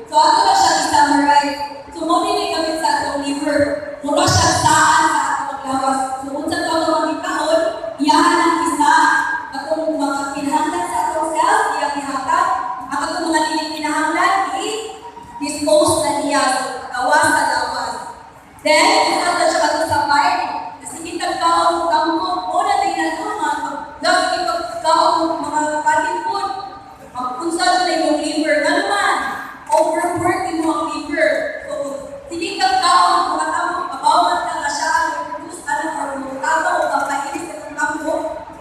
So ato na siya i-summarize. So mao ni gamit sa atong liver. Mura siya saan sa atong lawas. So unsa to atong magikaon, iyahan ang isa. Atong mga kinahanglan sa atong cells, iyang ihatag. Ang atong mga dili kinahanglan, i-dispose na niya. So, gawas sa lawas. Then, isa na siya kato sa bile. Sige tagkaon, tampo, mo na din na ito, mga sige tagkaon, mga kanin po. Unsa na imong liver, nga naman, overwork imo ang liver. So, sige tagkaon, mga tampo, kabawan ka nga siya ang produce ano or mo o kapainis sa itong tampo.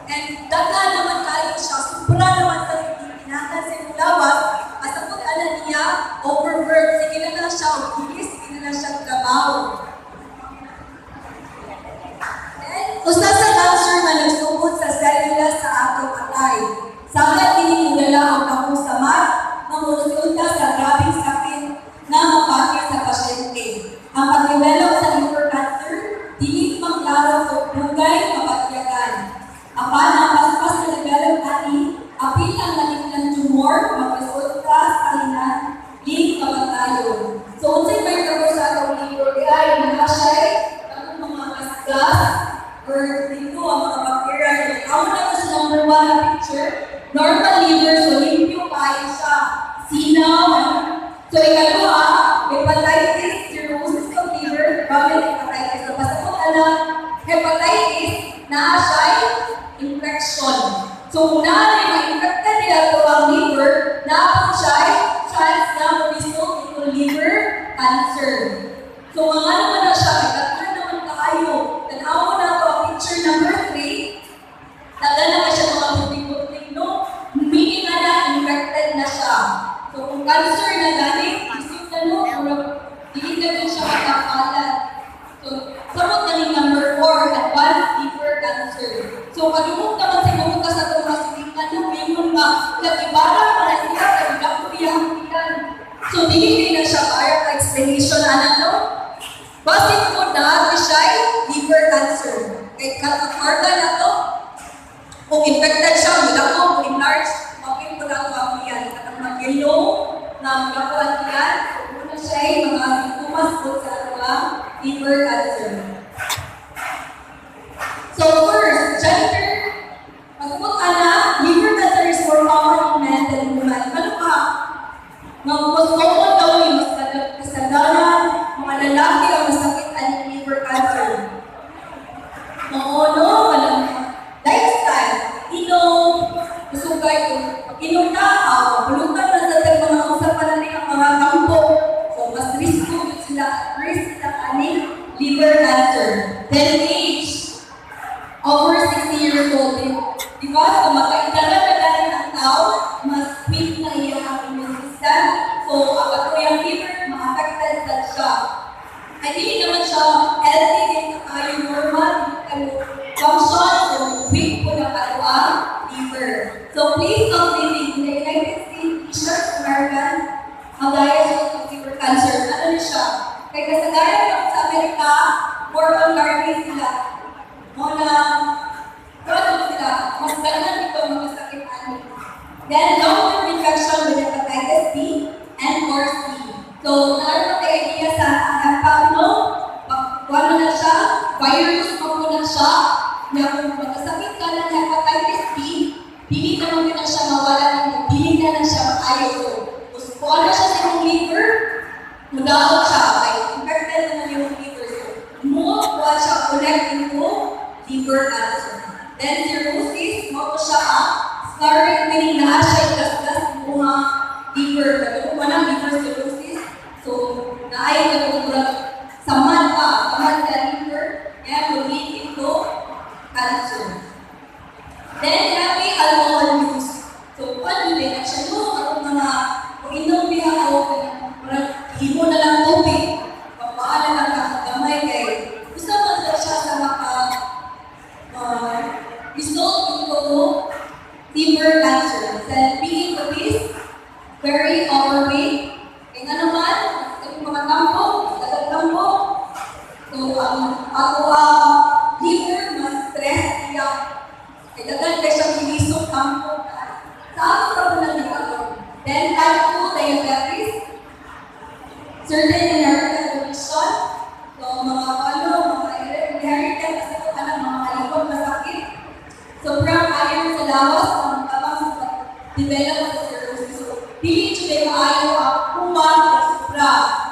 And daghan naman kayo siya, sobra naman sa kinahanglan sa imong lawas, asapot ana niya, overwork, sige na lang siya, og bilis, sige na lang siya trabaho. Then, usa sa cancer nga nagsugod sa selula sa atong atay. Samad kini modala og dakong samad nga moresulta sa grabeng sakit na mapati sa pasyente. Ang pag-develop sa liver cancer, dili man klaro kung dugay mapatyagan. Apan ang paspas na develop ani, apil ang malignant tumor, magresulta sa hinali kamatayon. So unsay may tabo sa atong liver ay naa siya ang mga gasgas or dito ang mga bacteria. So, amo na to sa number 1 na picture. Normal liver, so limpyo kaayo siya. Sinaw. So ikaduha, hepatitis, cirrhosis of liver, chronic hepatitis. So pasabot ana, hepatitis, naa siya infection. So kung naa na ma-infected nila to ang liver, naa po siya chance na mo-result into liver cancer. So mga naman na siya, kay daghan naman kaayo. Tan-aw na to ang picture number 3. Daghan na siya mga puting-puting, no? Meaning nga na infected na siya. So kung cancer na gani, isip na no, murag dili na gyud siya makapalat. So samot na ni number 4, advanced liver cancer. So kadungog naman siguro ta sa atong mga silingan, no, mingon nga nagibara pa na siya kay dako iyang tiyan. So dili na siya para ka explanation ana, no? Basin po na siya liver cancer. Kay ang organ na to, kung infected siya, mudako, kung enlarge, mapin po na ito ang tiyan. Katang mag-yellow, na mudako ang tiyan, so una siya ay mga sintomas po sa atong liver cancer. So first, gender, pasabot ana, liver cancer is more common in men than in women. Ano ka? Nga mas common daw yung mas kasagaran, mga lalaki ang masakit ang liver cancer. Mao no, walang lifestyle, inom, usugay, kung mag-inom na, pulutan na sa tag mga usapan na ang mga kampo. So, mas risk po sila, at risk sila aning liver cancer. Then age, over 60 years old. Di ba? So, makaedad na gani ang tao, mas weak na iya ang immune system. So, ang atong liver, ma-affected na siya. Ay, dili naman siya healthy din kayo normal, dili kayo function, so weak po na kayo ang liver. So, place of living in the United States, Asian American, ang diagnosis of liver cancer. Ano na siya? Kay kasagaran lang sa Amerika, more on gardening sila. More na, product sila, mas daghan ito mga sakit ani. Then, long-term infection with hepatitis B and or C. So, naroon tayo idea sa hepa, no? Pag na siya, virus pa po na siya, na kung magkasakit ka ng hepatitis B, dili naman na siya mawala ng dili na na siya maayo. So, kung ano siya sa imong liver, mudaot siya, kay infected naman yung liver. So, mo kuha siya connect into liver cancer. Then cirrhosis, mo ko siya ang scarring, meaning naa siya gasgas mga liver. Kaya kung walang liver cirrhosis, so naay katong saman pa, saman sa liver, kaya will lead into cancer. Then, heavy alcohol use. So, ano din, na siya no, atong mga, kung inom diha o, murag himo na lang tubig, papaala lang ka gamay kay, gusto man na siya sa maka, result into liver cancer. Then, being obese, very overweight, kaya nga naman, ang mga tampo, dagang tampo, so, ang ako ang liver, mas stress iya. Kay daghan kay siyang gilisok tampo. Sa ato ra po nang gikaon. Then type 2 diabetes, Certain inherited condition, so mga ano, mga inherited kasi kung ano, mga kalikot masakit. Sobrang iron sa lawas ang tabang sa pag-develop sa cirrhosis. So, dili jud kaayo ang kuman o sobra.